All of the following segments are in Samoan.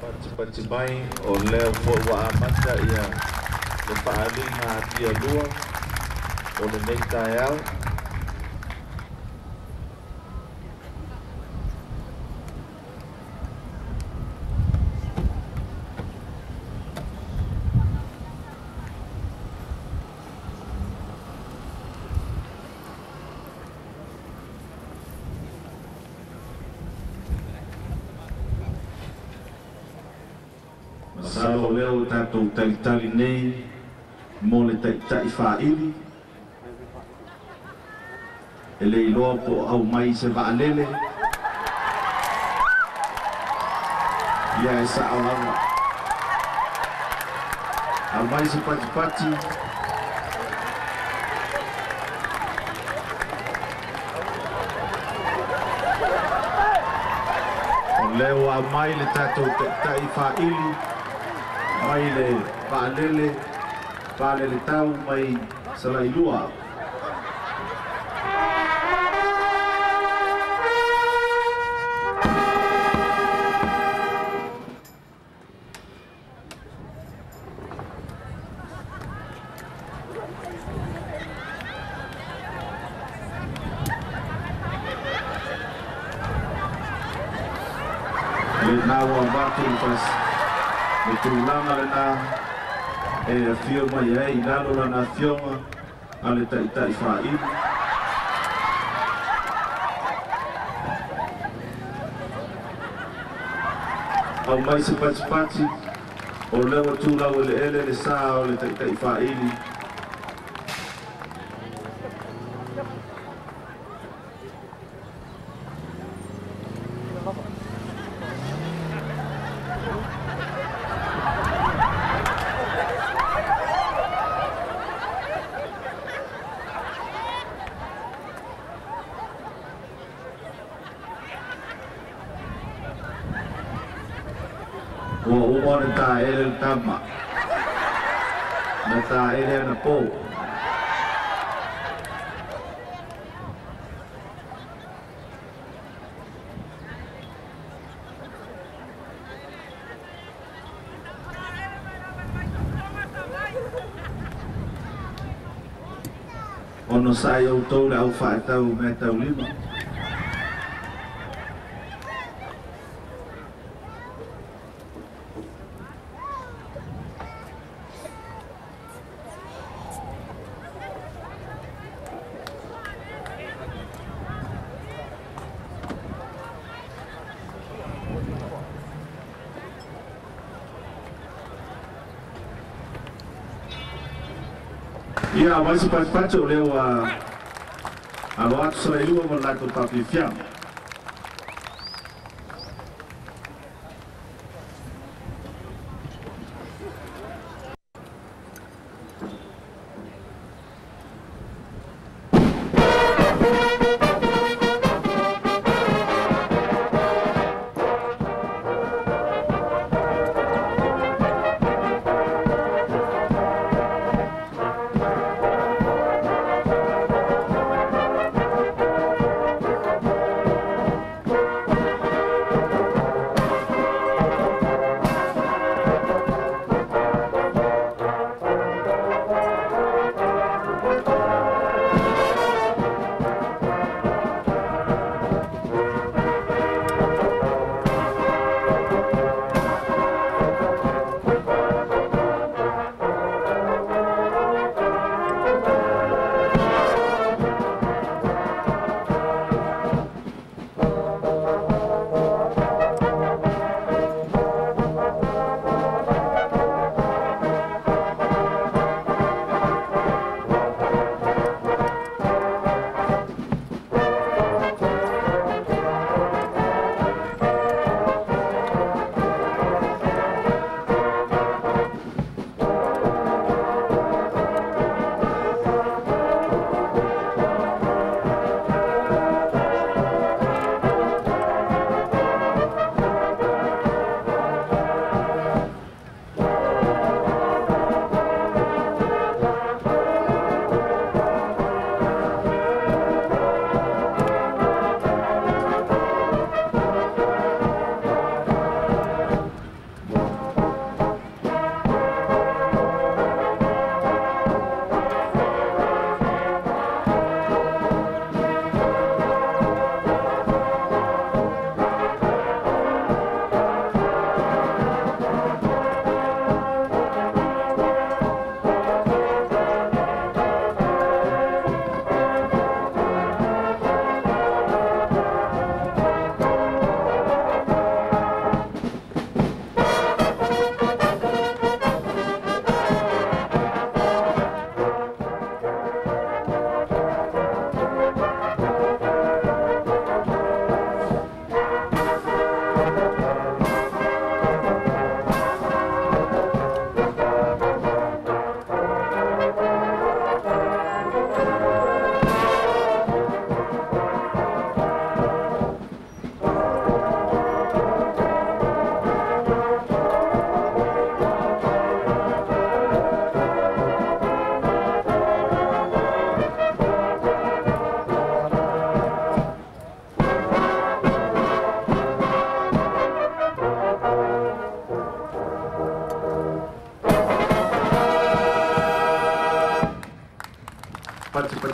Patipati mai o lea foi ua amata ia le faaaliga atialua o lenei taeao. Masalo o lea ua tatou talitali nei mo le taitai faaili e le iloa po o aumai se vaalele ia e sao lava aumai se patipati. O lea ua aumai le tatou taitai faaili mai le vaalele vaalele tau mai Salailua. Lena ua avatu le fas le tulaga lena e afio mai ai i lalo lana afioga a le taitai faaili. Aumai se patipati o lea ua tulau eleele le sa o le taitai faaili. Ua uma na taele le tama na taele ana po. Ono sa ai outou le au faatau mea taulima. Ia, mai se patipati o lea ua alo atu Salailua ma le latou faafiafiaga.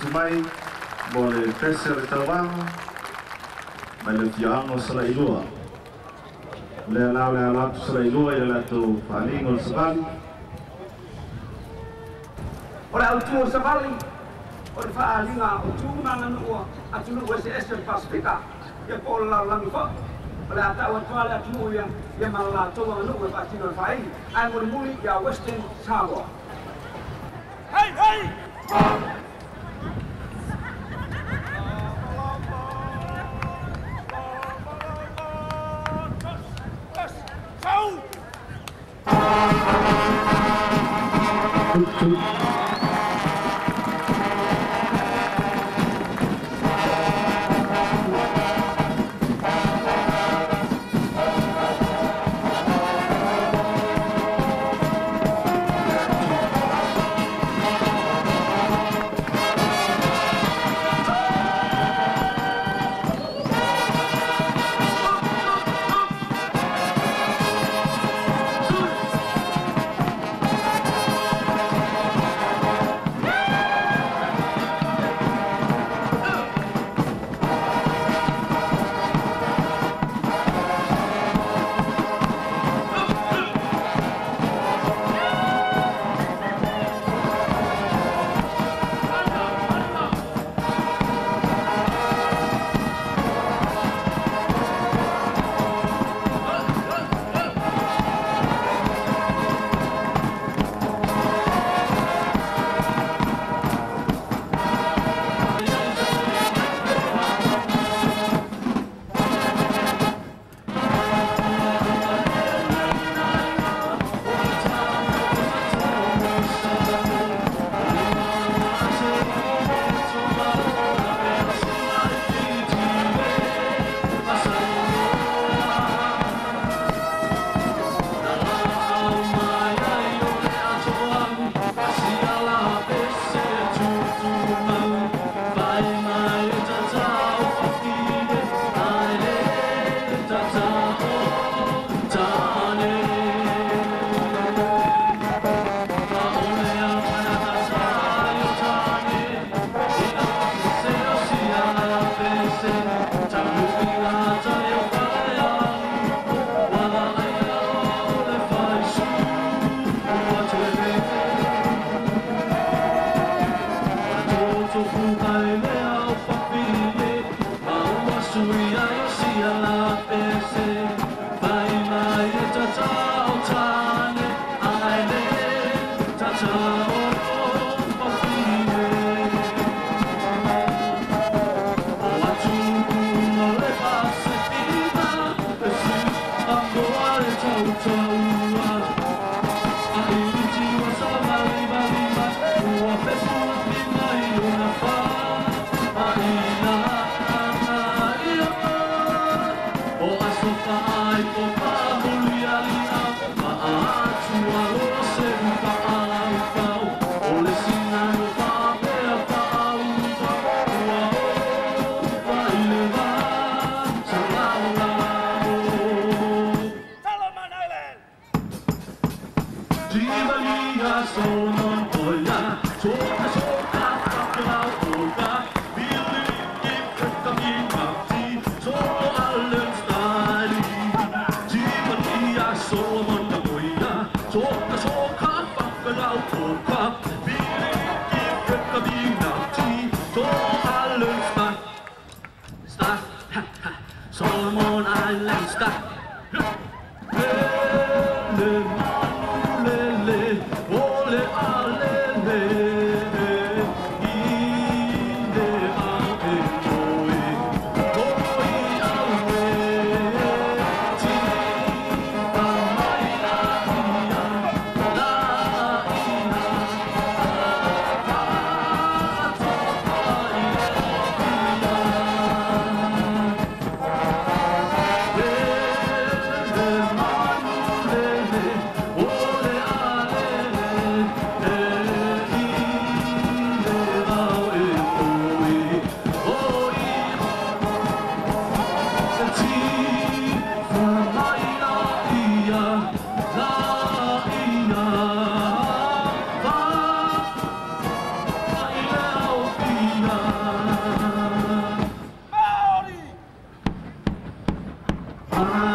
atu mai mo le pese o le tauvaga mai le afioaga o Salailua. O lea la o le alo atu Salailua i le latou faaaliga o le savali. O le autu o savali o le faaaliga o tu ma aganuu atunuu eseese o le Pasifika ia po o le lalolagi fo'i. O le a ta'u atu le atunuu ia ia ma le latou aganuu e faatino le faaili ae mulimuli ia Western Samoa. Hei hei! Solomon Island star. Lele, manulele, ole alele, ine au e moi, moi au e, ti mai la ia, la ia, Lele, manulele, Go!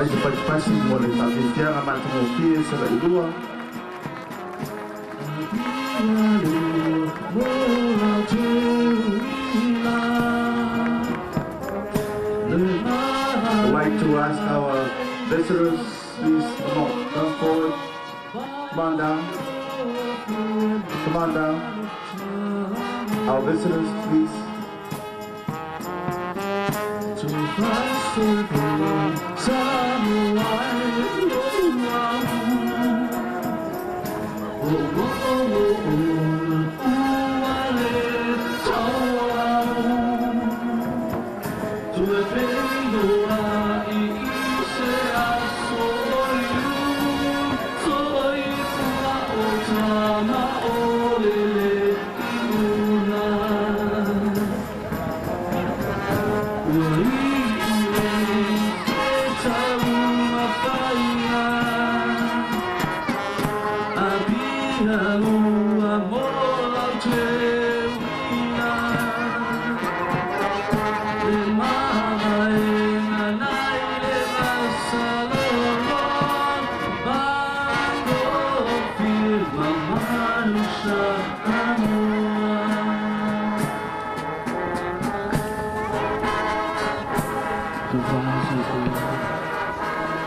Fai se patipati mo le faafiafiaga matagofie salailua. I'd like to ask our visitors, please come on, come forward. Come on down. Come on down. Our visitors, please.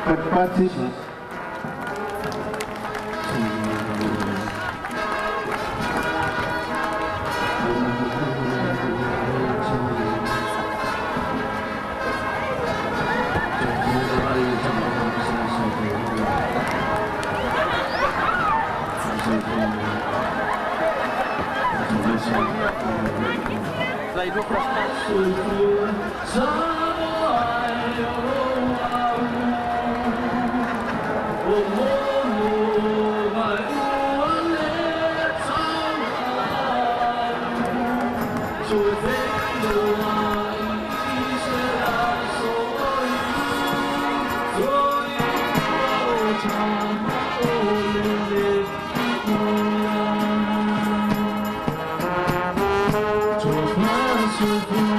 Patipati. Thank you.